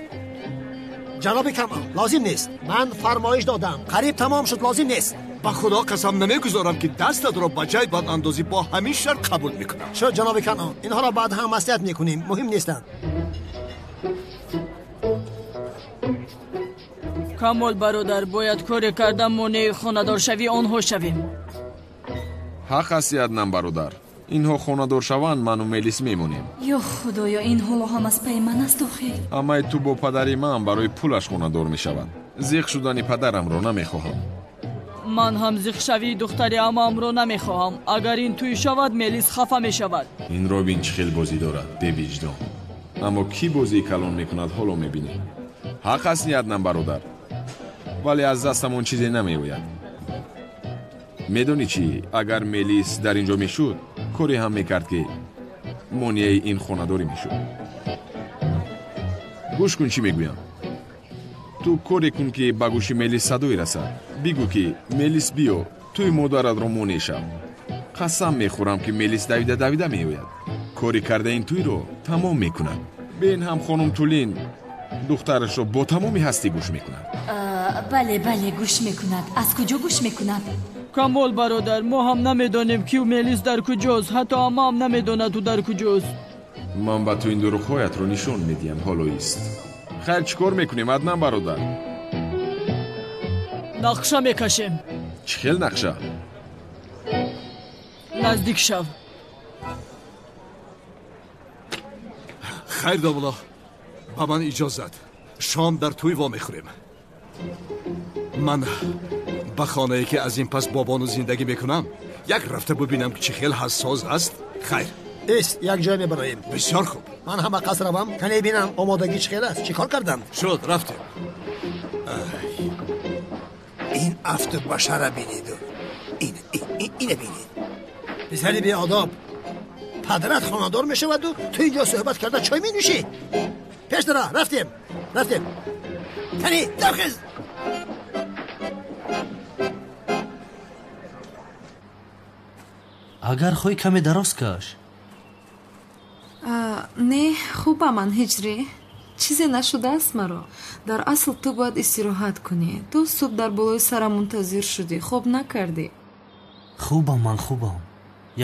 Ҷаноби Камол, лозим нест. Ман фармоиш додам, қариб тамом шуд, лозим нест. Ба Худо қасам, намегузорам, ки дастатро ба ҷайбат андозӣ, бо ҳамин шарт қабул мекунам. Шуд, ҷаноби Камол, инҳоро баъд ҳам маслиҳат мекунем, муҳим нестанд. Камол бародар, бояд коре карда монеи хонадоршавии онҳо шавем. Ҳақ ҳасти, Аднан бародар. Инҳо хонадор шаванд, ману Мелис мемонем. Ё Худоё, ин ҳоло ҳам аз пайи ман аст охир. Амаи ту бо падари ман барои пулаш хонадор мешавад. Зиқ шудани падарамро намехоҳам. Ман ҳам зиқшавии духтари амаамро намехоҳам. Агар ин тӯй шавад, Мелис хафа мешавад. Ин Робин чӣ хел бозӣ дорад, бевиҷдон. Аммо кӣ бозии калон мекунад, ҳоло мебинем. Ҳақ аст, Аднан бародар, вале аз дастамон чизе намеояд. Медонӣ чӣ, агар Мелис дар ин ҷо мешуд, коре ҳам мекард, ки монеаи ин хонадорӣ мешуд. Гӯш кун, чӣ мегӯям. Ту коре кун, ки ба гӯши Мелис садое расад. Бигӯ, ки Мелис, биё, тӯи модаратро монеъ шав. Қасам мехӯрам, ки Мелис давида давида меояд. Кори карда ин тӯйро тамом мекунад. Бен ҳам хонум Тулин духтарашро бо тамоми ҳастӣ гӯш мекунад. Бале, бале, гӯш мекунад. Аз куҷо гӯш мекунад? Камол бародар, мо ҳам намедонем, ки Мелис дар куҷост. Ҳатто амаам намедонад, ӯ дар куҷост. Ман ба ту ин дурӯғҳоятро нишон медиҳам, ҳоло ист. Хайр, чӣ кор мекунем, Аднан бародар? Нақша мекашем. Чӣ хел нақша? Наздик шав. Хайр, домулло, ба ман иҷозат. Шом дар тӯй вомехӯрем. Ман ба хонае, ки аз ин пас бо бону зиндагӣ мекунам, як рафта бубинам, ки чӣ хел ҳассос аст. Хайр. Ист, як ҷой мебароем. Бисёр хуб. Ман ҳама қаср равам, кане бинам омодагӣ чӣ хел аст, чӣ кор карданд. Шуд, рафтем. Ин афту башара бинеду ина бинед. Писари беодоб, падарат хонадор мешаваду ту инҷо суҳбат карда чой менӯшӣ. Пеш дара, рафтем, рафтем. Кани давхез. Агар хоҳӣ, каме дароз каш. Не, хубам ман, Ҳиҷрӣ. Чизе нашудааст маро. Дар асл ту бояд истироҳат кунӣ. Ту субҳ дар болои сарам мунтазир шудӣ, хоб накардӣ. Хубам ман, хубам.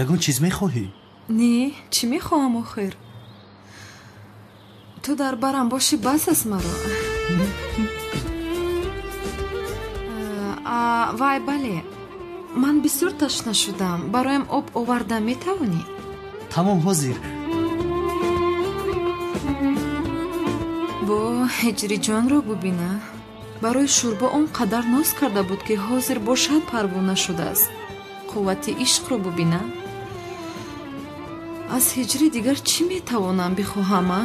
Ягон чиз мехоҳӣ? Не, чӣ мехоҳам охир? Ту дар барам бошӣ, бас аст маро. Вай, бале, ман бисёр ташна шудам. Бароям об оварда метавонӣ? Тамом, ҳозир. Бо Ҳиҷриҷонро бубина. Барои шӯрбо он қадар ноз карда буд, ки ҳозир бошад парвона шудааст. Қуввати ишқро бубина. Аз Ҳиҷрӣ дигар чӣ метавонам бихоҳам, а?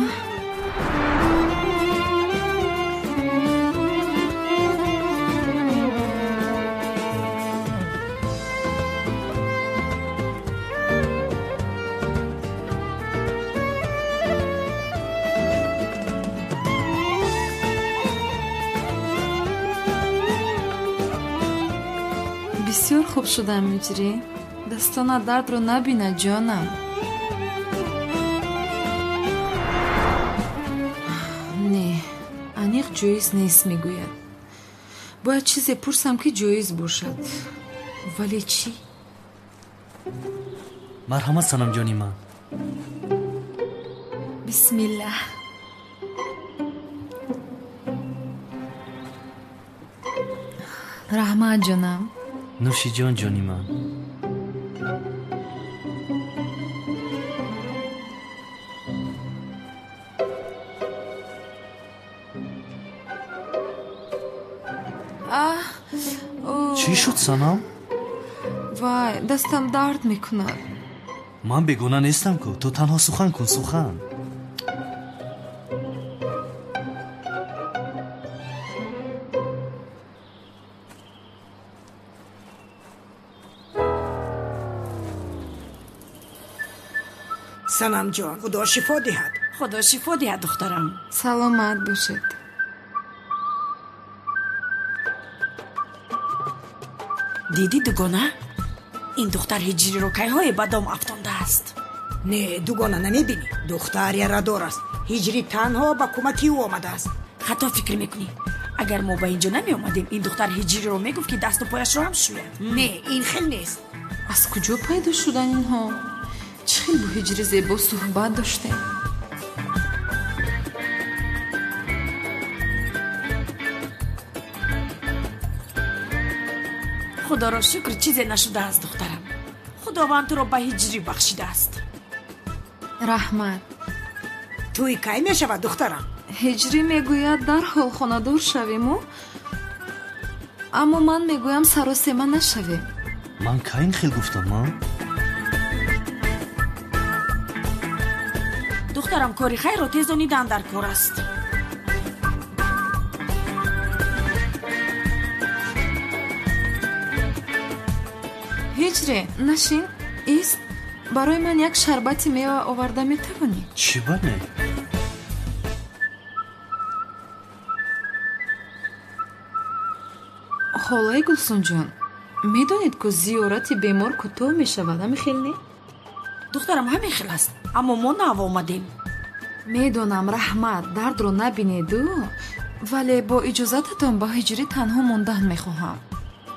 Бисёр хуб шудам, Ҳиҷрӣ. Дастона дардро набина, ҷонам. Не, аниқ ҷоиз нест, мегӯяд. Бояд чизе пурсам, ки ҷоиз бошад. Вале чӣ? Марҳамат, санамҷони ман. Бисмиллаҳ. Раҳмат, ҷонам. Нӯши ҷон, ҷони ман. Чӣ шуд, Санам? Вай, дастам дард мекунад. Ман бегона нестам ку, ту танҳо сухан кун, сухан. Санамҷон, Худо шифо диҳад. Худо шифо диҳад, духтарам. Саломат бошед. Дидӣ, дугона, ин духтар ҳиҷриро кайҳое ба дом афтондааст. Не, дугона, намебинӣ, духтар ярадор аст. Ҳиҷрӣ танҳо ба кӯмаки ӯ омадааст. Хато фикр мекунӣ. Агар мо ба инҷо намеомадем, ин духтар ҳиҷриро мегуфт, ки дасту пояшро ҳам шӯяд. Не, ин хел нест. Аз куҷо пайдо шудан инҳо? Чӣ хел бо ҳиҷри зебо суҳбат доштем? Худоро шукр, чизе нашудааст, духтарам. Худованд туро ба ҳиҷрӣ бахшидааст. Раҳмат. Тӯй кай мешавад, духтарам? Ҳиҷрӣ мегӯяд, дарҳол хонадор шавему, аммо ман мегӯям, саросема нашавем. Ман кай ин хел гуфтам, а? Духтарам, кори хайрро тезонидан дар кор аст. Ҳиҷре, нашин, ист. Барои ман як шарбати мева оварда метавонӣ? Чӣ ба не? Холаи Гулсунҷон, медонед, ку зиёрати бемор кӯтоҳ мешавад, ҳамин хел не? Духтарам, ҳамин хел аст, аммо мо нав омадем. Медонам, раҳмат, дардро набинеду, вале бо иҷозататон ба ҳиҷрӣ танҳо мондан мехоҳам.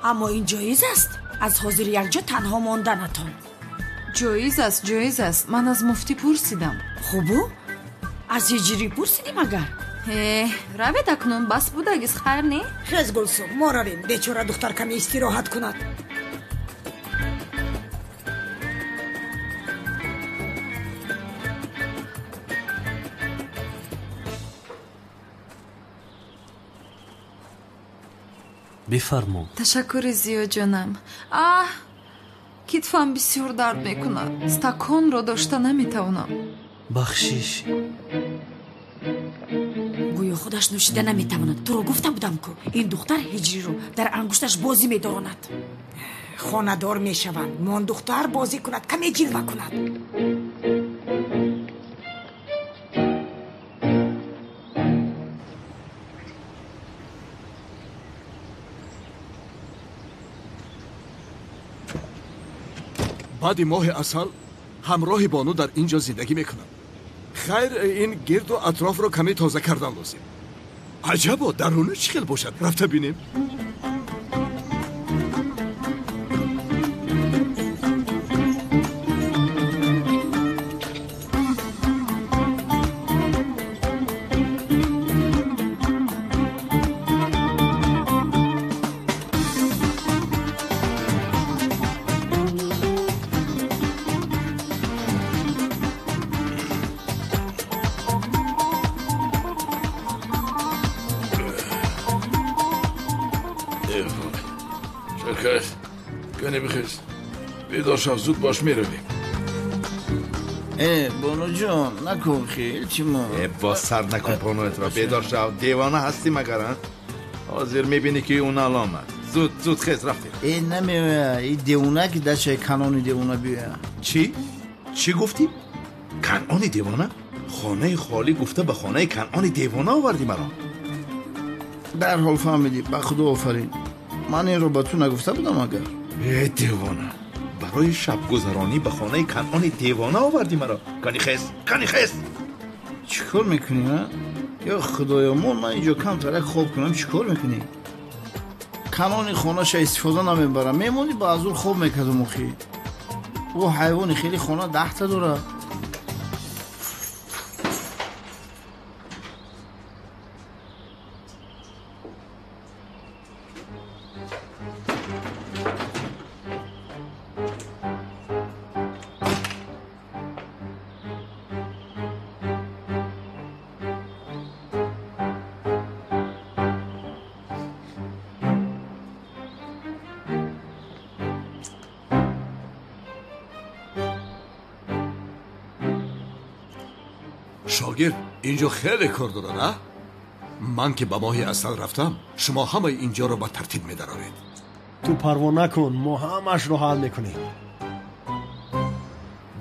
Аммо ин ҷоиз аст? Аз ҳозир якҷо танҳо монданатон. Ҷоиз аст, ҷоиз аст. Ман аз муфтӣ пурсидам. Хубу, аз ҳиҷрӣ пурсидӣ магар? Э, равед акнун, бас будагиз, хайр не? Хез, Гулсум, мо равем, бечора духтар каме истироҳат кунад. Бифармо. Ташаккури зиёд, ҷонам. Аҳ, китфам бисёр дард мекунад, стаконро дошта наметавонам. Бахшиш. Гӯё худаш нӯшида наметавонад. Туро гуфта будам ку, ин духтар ҳиҷриро дар ангушташ бозӣ медоронад. Хонадор мешаванд, мон духтар бозӣ кунад, каме ҷилва кунад. Баъди моҳи асал ҳамроҳи бону дар ин ҷо зиндагӣ мекунам. Хайр, ин гирду атрофро каме тоза кардан лозим. Аҷабо, даруну чӣ хел бошад, рафта бинем. Бедор шав, зуд бош, меравем. Э, бонуҷон, накун хел, илтимос. Э, боз сар накун бонуятро, бедор шав, девона ҳастӣ магар, а? Ҳозир мебинӣ, ки ӯ нал омад. Зуд, зуд хез, рафтем. Э, намеоя, и девона ки дачаи Канони девона биёя. Чӣ? Чӣ гуфтӣ? Канони девона? Хонаи холӣ гуфта ба хонаи Канони девона овардӣ маро? Дарҳол фаҳмидӣ, ба худо офарин. Ман инро ба ту нагуфта будам агар? Э, девона, барои шабгузаронӣ ба хонаи Канони девона овардӣ маро? Кани хез, кани хез! Чӣ кор мекунӣ, а? Ё худоё, мон ман инҷо камтарак хоб кунам, чӣ кор мекунӣ? Канони хонаша истифода намебарам, мемонӣ ба азур хоб мекардум охи. Ӯ ҳайвони хеле хона даҳта дорад. Шогирд, инҷо хеле кор дорад, а? Ман ки ба моҳи асал рафтам, шумо ҳамаи инҷоро ба тартиб медароред. Ту парво накун, мо ҳамашро ҳал мекунем.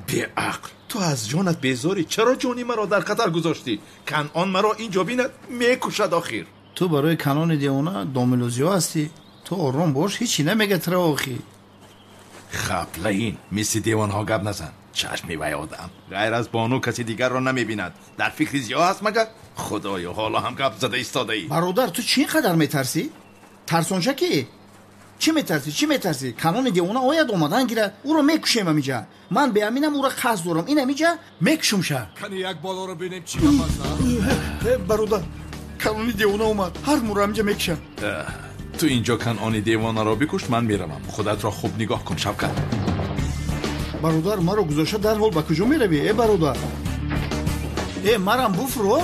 Беақл, ту аз ҷонат безорӣ. Чаро ҷони маро дар хатар гузоштӣ? Канъон маро инҷо бинад, мекушад охир. Ту барои Канъони девона домилозиё ҳастӣ. Ту ором бош, ҳечи намега туро охир. Хаплаин, мисли девонҳо гап назан. Чашми вай одам ғайр аз бону каси дигарро намебинад. Дар фикри зиё ҳаст магар? Худоё, ҳоло ҳам гап зада истодаӣ. Бародар, ту чӣ ин қадар метарсӣ? Тарсонша ки? Чӣ метарсӣ, чӣ метарсӣ? Канъони девона ояд, омадан гирад, ӯро мекушем амиҷа. Ман беаминам ӯро қасд дорам, ин амиҷа мекушумша. Кани як болоро бинем чӣ гап аст, а? Бародар, Канъони девона омад, ҳар муро амиҷа мекушам. Ту инҷо Канъони девонаро бикуш, ман меравам. Худатро хуб нигоҳ кун, Шавкат. Бародар, маро гузошта дарҳол ба куҷо меравӣ, э бародар? Э, марам буфурор?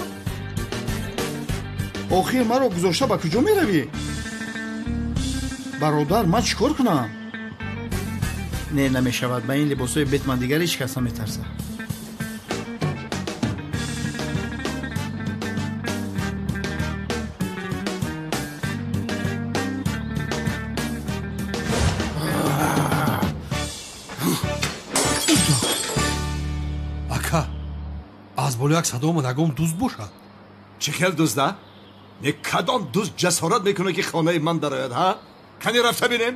Охир маро гузошта ба куҷо меравӣ? Бародар, ман чӣ кор кунам? Не, намешавад. Ба ин либосҳои Бетман дигар ҳеҷ кас наметарсад. Ака, аз боло як садо омад, ягон дузд бошад. Чӣ хел дузда? Не, кадом дузд ҷасорат мекунад, ки хонаи ман дарояд, ҳа? Кани рафта бинем.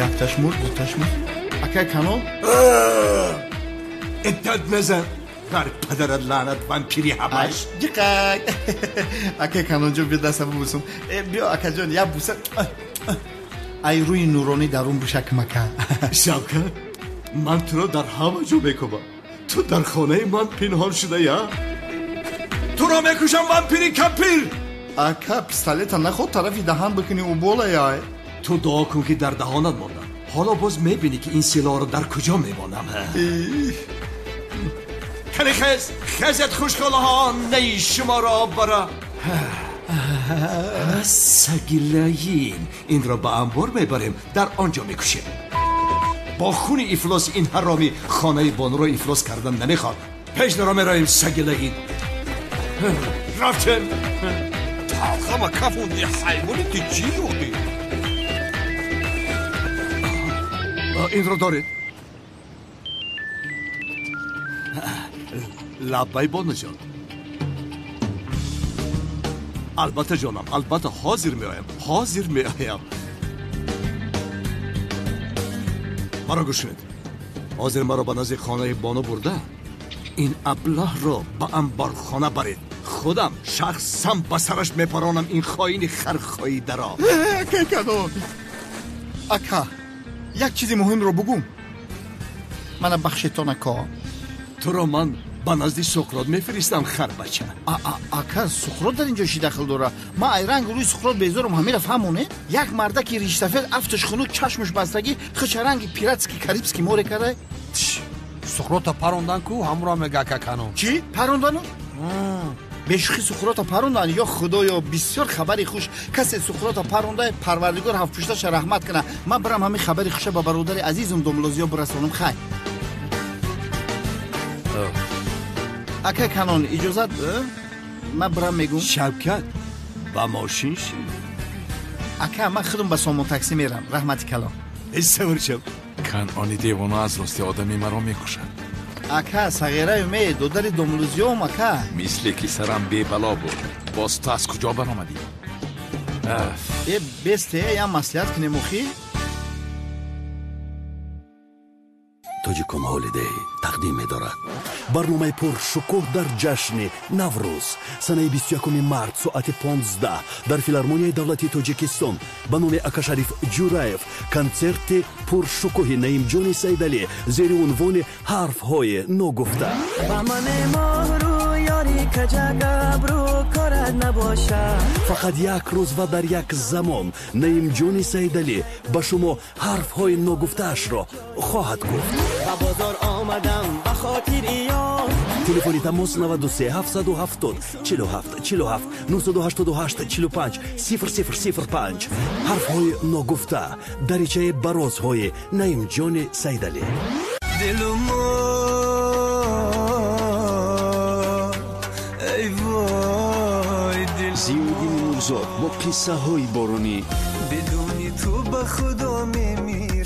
Якташ мурд, дуташ мурд. Акай Канъон? Иддат назан. Бар падарат лаънат, вампири ҳабаш. Диққат. Акай Канъонҷон, биё дастам бубусум. Биё, акаҷон, як буса. Ай рӯи нуронӣ дарун бушакмака. Шавкат, ман туро дар ҳама ҷо мекобам. Ту дар хонаи ман пинҳон шуда, я? Туро мекушам, вампири кампир. Ака, пистолета наход тарафи даҳан бикунӣ, убола яй. Ту дуо кун, ки дар даҳонат мондам. Ҳоло боз мебинӣ, ки ин силоҳро дар куҷо мемонам. Кани хез, хезет, хушколаҳо, наи шуморо бара. Саги лаин, инро ба анбор мебарем, дар он ҷо мекушем. Бо хуни ифлоси ин ҳаромӣ хонаи бонуро ифлос кардан намехоҳад. Пеш наро меравем, саги лаин. Рафтем. Талхама кафонди, ҳайвони ту чӣ охи? Инро доред. Лаббай, бонуҷон. Албатта, ҷонам, албатта, ҳозир меоям, ҳозир меоям. Маро гӯш кунед. Ҳозир маро ба назди хонаи бону бурда, ин аблаҳро ба анборхона баред. Худам шахсан ба сараш мепаронам ин хоини хархоидаро. Акай Канъон, ака, як чизи муҳимро бугум. Мана бахшетон, ака. Туро ман ба назди Суқрот мефиристам, харбача. Ака, Суқрот дар инҷо чӣ дахл дорад? Ман ай ранг рӯи Суқрот безорам, ҳамира фаҳмоне? Як мардаки риштафед, афташ хунук, чашмаш бастагӣ, хича ранги пиратски карибски море карда. Суқрота парондан ку, ҳамуро мега ака Канъон. Чӣ? Парондану? Бешӯхӣ Суқрота парондан? Ё худоё, бисёр хабари хуш. Касе Суқрота паронда, Парвардигор ҳафтпушташа раҳмат кунад. Ман бирам ҳамин хабари хуша ба бародари азизум домлозиё бирасонам. Хай. Ака Канъон, иҷозат, ман бирам мегум. Шавкат, ба мошин ши. Ака, ман худам ба сомон таксӣ мерам. Раҳмати калон. Эй, савор шав. Канъони девона аз рости одами маро мекушад. Ака, сағираю ме, додари домлузиём, ака. Мисле ки сарам бебало буд. Боз ту аз куҷо баромадӣ? Э, бесте, ям маслиҳат кунем охи. Тоҷикон Ҳолидей тақдим медорад барномаи пуршукӯҳ дар ҷашни Наврӯз, санаи 21 март, соати 15 дар Филармонияи давлатии Тоҷикистон ба номи Акашариф Ҷураев консерти пуршукӯҳи Наимҷони Саидалӣ зери унвони «Ҳарфҳои ногуфта». Фақат як рӯз ва дар як замон Наимҷони Саидалӣ ба шумо ҳарфҳои ногуфтаашро хоҳад гуфт. Ба бозор омадам ба хотири ёр. Телефони тамос 93 770 47 47 988 45 0005. Ҳарфҳои ногуфта, даричаи барозҳои Наимҷони Сайдалӣ. Зиёиддини Нурзод бо қиссаҳои боронӣ.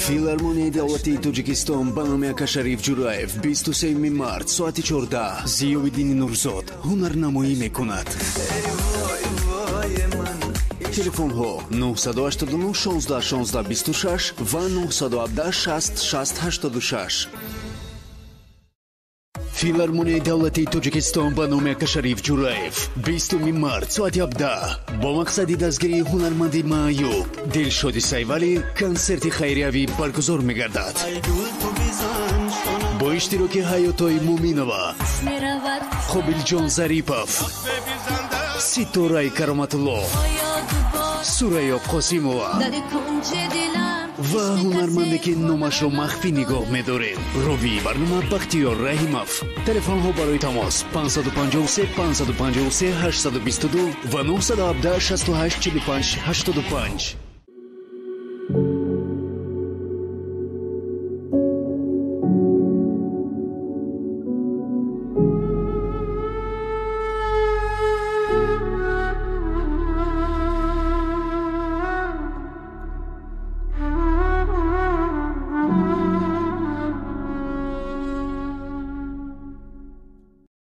Филармонияи давлатии Тоҷикистон ба номи Акашариф Ҷураев 23 март соати 14 Зиёиддини Нурзод ҳунарнамоӣ мекунад. Телефонҳо 989 16 16 26 ва 917 60 60 86. Филармонияи давлатии Тоҷикистон ба номи Акашариф Ҷураев 20 март соати 17 бо мақсади дастгирии ҳунарманди маъюб Дилшоди Сайвалӣ консерти хайриявӣ баргузор мегардад. Бо иштироки Ҳаётои Муминова, Қобилҷон Зарипов, Ситораи Кароматулло, Сурайё Қосимова ва ҳунарманде ки номашро махфӣ нигоҳ медорем. Ровии барнома Бахтиёр Раҳимов. Телефонҳо барои тамос 553 553 822 ва 917 68 45 85.